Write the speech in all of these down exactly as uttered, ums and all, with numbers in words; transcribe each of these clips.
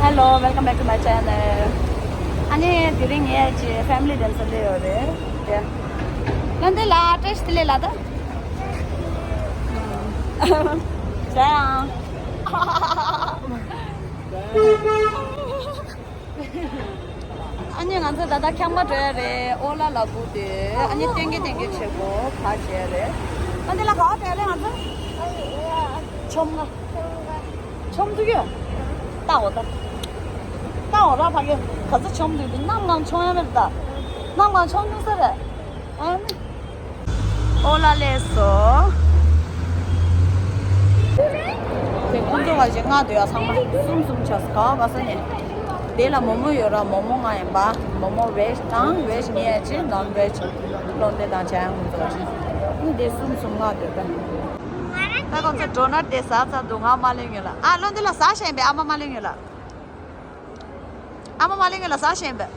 Hello, welcome back to my channel. ཨ་ནི་དེ་རིང་ངའི་ཅི་family dance སླེབས་ཡོད་རེད། ཡ། ལོན་དེ་ལ་བཀྲ་ཤིས་བདེ་ལེགས་ལ་ད། ཟ་ཡང་། ཨ་ནི་ང་ཚོ་ད་ལྟ་ཁང་པ་འགྲོ་ཡ་རེད། ཨོ་ལ་ལ་སྒུག་དུས་ཨ་ནི་ཏན་གི་ཏན་གི་བྱེད་དགོས་ག་བྱེད་ཡ་རེད། ཨ་འདི་ལ་ག་བ་འགྲོ་ཡ་རེད་ང་ཚོ། ཆོམ་ག་ཆོམ་དུ་ཡོད། ལྟ་འོ་ད། ལྟ་འོ་ར་ཕ་གི་ག་ཚོད་ཆོམ་དུ་འདི་གནམ་གང་ཆོམ་ཡ་མེད་ད། གནམ་གང་ཆོམ་དུ་ས་རེད། ཨ་ནི། ཨོ་ལ་ལས་སོ། དེ་ཁོང་ཚོ་བ་ཞིག་ལྔ་འདུག་ཡ། ཚང་མ་གསུམ་གསུམ་ཆགས་སོང་། ག་བ་ག་ས་ནས། དེ་ལ་མོག་མོག་ཡོད་ར། མོག་མོག་ལྔ་ཡིན་པ། མོག་མོག་veg་དང་veg་མེད་ཡ་ཅིག non-veg། ལོན་དེ་དང་བྱ་ཡང་ཁོང་ཚོ་བ་ཞིག་ཨ་ནི་དེ་གསུམ་གསུམ་ལྔ་འདུག་ད། ད་ཁོང་ཚོ་འགྲོ་ན་དེ་ཟ་ཚ་འདུག་ང་མ་ལེན་ཡོད་ལ། ཨ་ལོན་དེ་ལ་ཟ་ཤེས་ཡིན་པས། ཨ་མ་མ་ལེན་ཡོད་ལ། ཨ་མ་མ་ལེན་ངེས་ལ་ཟ་ཞེན་པས།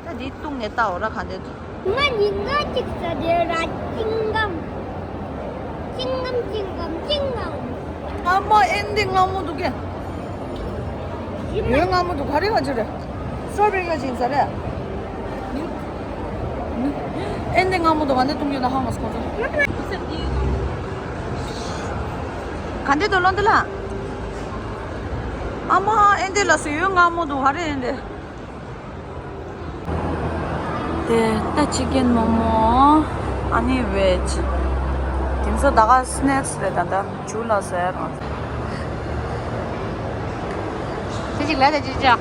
ད་འདི་བཏུང་ནས་ལྟ་འོ་ར་ག་འདྲ་འདུག་ང་ཉིན་ག་གཅིག་ཟ་དེ་ར་ཅིང་ཀམ། ཅིང་ཀམ་ཅིང་ཀམ་ཅིང་ཀམ། ཨ་མ་ཨེ་འདི་མངར་མོ་འདུག་གས། ཡོད་མངར་མོ་འདུག་ག་རེ་ག་ཅི་རེད། སི་ཊོ་བེ་རི་ག་ཅིག་ཟ་རེད། ཨེ་འདི་མངར་མོ་འདུག་ག་འདི་བཏུང་རྒྱུ་ན་ཧ་མ་སོང་ཚོ། ག་འདི་འདུག་ལོ་འདི་ལ། ཨ་མ་ཨེ་འདི་ལ་སུ་ཡོད་མངར་མོ་འདུག་ག་རེ་ཨེ་འདི། དེ་ད་ཅི་ཀེན་མོག་མོག་ཨ་ནི་veg། དེ་ཚོ་ད་ག་སི་ནེག་སི་རེད། ད་ད་ཇུ་ལ་ཟེར། དེ་ཅིག་ལ་དེ་ཅིག་ཅག་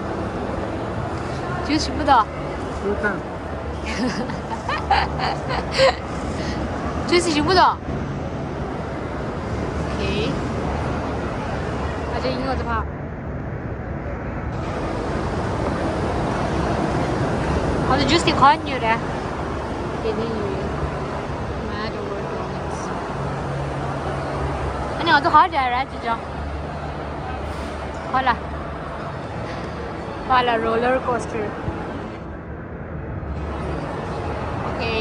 ཇུས་ཞིམ་པོ་དང་། ཇུས་ཞིམ་པོ་དང་། ཨོ་ཁེ། ཨ་ཅེ་ཡིན་ནོ་དེ་ཕ། ང་ཚོ་ཇུས་དེ་ག་ཉོས་རེད། དེ་ནས་ཉོས། ང་རང་ངོ་རང་། ཨ་ནི་ང་ཚོ་ག་རེ་རེད་ཅི་ཅང་། ཧོ་ལ། ཧོ་ལ་roller coaster། ཨོ་ཁེ།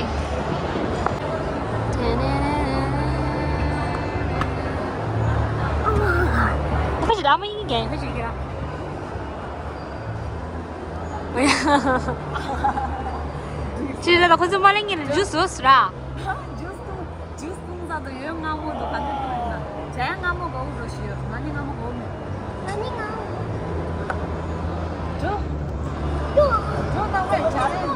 ཁ་ཅིག་ལ་མ་ཡིན་གྱི་ཁ་ཅིག་གི་ར། ཅི་ལ་ཁོ་ཚོ་མ་ལེན་གྱི་ལ་ཇུས་བཟོས་ར། ཇུས་བཏུང་། ཇུས་བཏུང་ས་དུ་ཡོད་མངར་མོ་འདུག་ག་འདི་བཏུང་ཡིན་ན། ཇ་ཡང་མངར་མོ་དགའ་བོ་འགྲོ་ཞུ་ཡོད། ང་ནི་མངར་མོ་དགའ་བོ་མེད། ང་ནི་མངར་མོ། འགྲོ། འགྲོ། འགྲོ་ན་ཝེ་ཇ་རེ།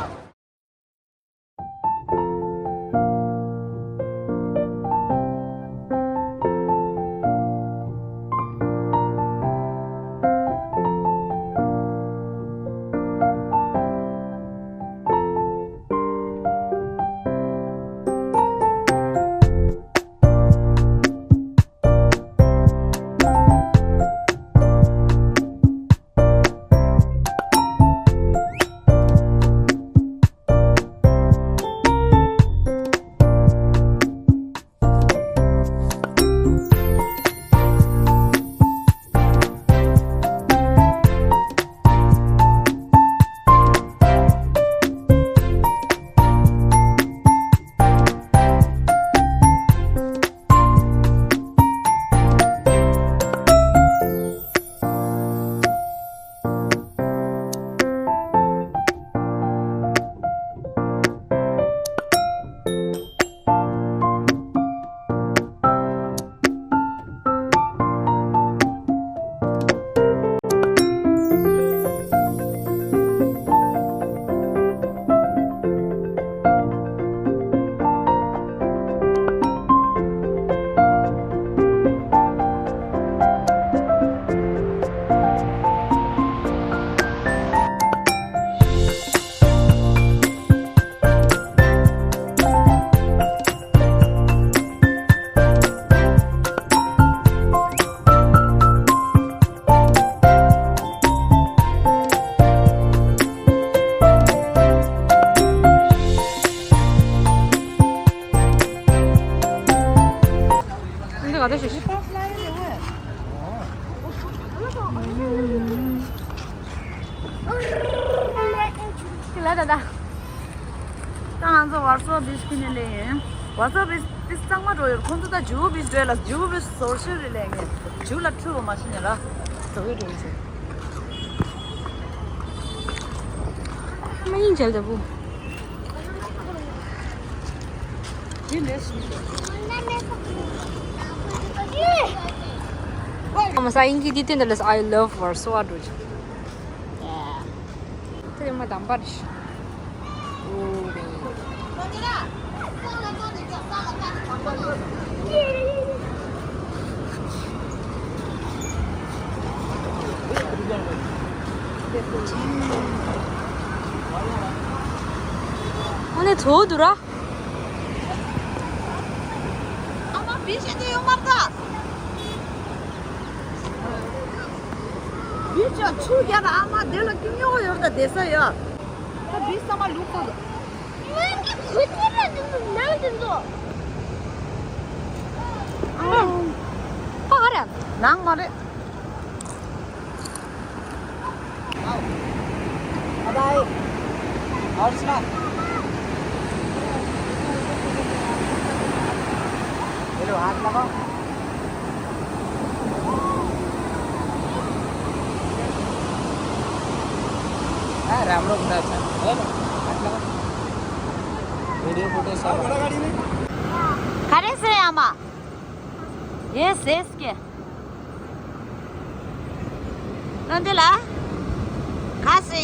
ལ་ད་ད། ད་ང་ཚོ་ཝར་སོ་བིཆ་ཕི་ནེ་ལེ་ཡིན། ཝར་སོ་བིཆ། དེ་གཙང་མ་འགྲོ་ཡོད། ཁོང་ཚོ་ད་ཇུ་བི་ཆི་འགྲོ་ཡ་ལ། ཇུ་བི་ཆི་ཟོར་ཤེས་རེད་ལས་ངས་ཇུ་ལ་འཁྲུལ་བ་མ་ཤེས་ནས་ར་འགྲོ་གི་འགྲོ་གི་བྱེད། མ་ཡིན་བྱས་ལྟ་བུ། འདི་ལས་སུ། ཨ་མ་ས་ཡིན་གྱི་འདི་སྟེང་དུ་ལས་I love Warsaw འགྲོ་ཆོག་དེ་ཡོང་མ་དམ་པར་ཤི། ཨ་ནི་ཚོ་དུ་ར། ཨ་མ་བི་ཤེ་དེ་ཡོང་མ་ད། བི་ཅག་ཆུ་རྒྱག་ཨ་མ་དེ་ལ་ཀི་ཉོ་ཡོད་ད་དེ་ས་ཡ། ད་བི་ས་མ་ལུག་ཏོ། ནང་གི་ཁུ་ཐི་ར་དེ་ཚོ་ནང་དེ་ཚོ། ཨ་ཧ་ར། ནང་མ་རེད། और सुना? ये लो, हाथ लगाओ। हाँ, राम लोग बड़ा अच्छा है। हेलो, हाथ लगाओ। वीडियो, फोटो सब। खड़े से आमा। यस, यस के। नन्दीला? कहाँ से?